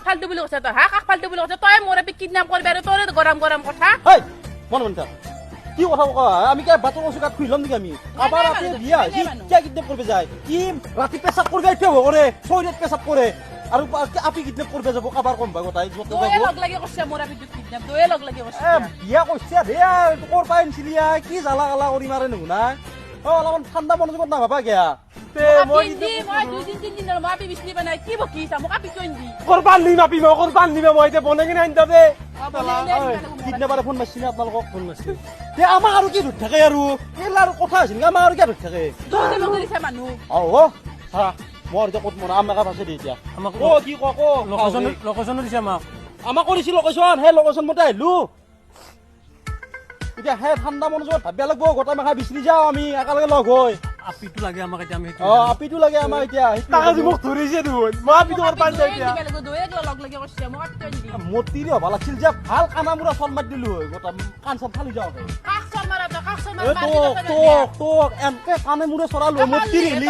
ফাল্টু বুলি কৈছা তই? হা, কাক ফাল্টু বুলি কৈছা তই? মোৰ আপি কিডনাপ কৰবি আৰু তোৰে গৰম গৰম কথা। হেই, মন মন থাক। কি কথা কয়? আমি কিয় বাটৰ চুকাত খুই ল'ম নেকি আমি? কাবাৰ নাই আপি মানুহ, বিয়া নাই হৈছে, মানুহ। কিয় কিডনেপ কৰিব যায়? কি ৰাতি পেচাব কৰিব উঠিব কৰে, চৈৰত পেচাব কৰে আৰু আপি কিডনেপ কৰিব যাব কাবাৰ কম ভাগত আহি য'ত দয়ে যাব। লগ লাগি কৰিছে মোৰ আপিটোক কিডনাপ, দয়ে লগ লাগি কৰিছে। এ বিয়া কৰিছে দে আৰু ক'ৰ পৰা আনিছিলি আ? কি জ্বালা কালা কৰি মাৰে নুশুনা। অ, অলপমান ঠাণ্ডা মনোযোগত নাভাবা কিয়া? তে মই দি মই 2 দিন 3 দিন হ'ল, মই আপি বিচলি বনাই কি বকিছা? মোক আপিটো আনি দি। কৰবা নিম আপি, মই কৰবা নিম। মই এতিয়া বনাই কিনে আনি দে। অ, বনাই উলিয়াই দিবা লাগিব মোক। কিডনেপাৰে ফোন মাৰছি না আপোনালোকক? ফোন মাৰছি। তে আমাক আৰু কি ধৰি থাকে আৰু? এইগিলা আৰু কথা হৈছিল, আমাক আৰু কিয় ধৰি থাকে? তহঁতে মোক ধৰিছা মানুহ। অ অ, হা, মই এতিয়া ক'ত মনা আমাক আছে দে এতিয়া। আমাক ক কি ক ক। লোকেশ্যন, লোকেশ্যনো দিছে আমাক। আমাক কৰিছিল লোকেশ্যন, সেই লোকেশ্যন মতে আহিলো। এতিয়া সেই ঠাণ্ডা মনোযোগত ভাবিব লাগিব। গোটাই মাখা বিচৰি যাওঁ আমি একেলগে লগ হৈ। আপিটো লাগে আমাক এতিয়া, আমি সেইটো। অ, আপিটো লাগে আমাক এতিয়া, সেইটো তাকে লাগিব। মোক ধৰিছে দেখোন, মই আপিটো মোক কৰবা আপি যাই দয়ে এতিয়া। দিবা লাগিব, দয়ে লগ লাগি কৰিছে, মোক আপিটো আনি দি। মতিৰে হ'ব লাগছিল যে ভাল কানা মূৰা চৰ মাৰি দিলো হয়, গোটা কাণ চান ফালি যাওঁ। কাক চৰ মাৰা তই? কাক চৰ এ মাৰা? তোক তোক তোক এনকে কাণে মূৰে চৰালো মতিৰ হিলি।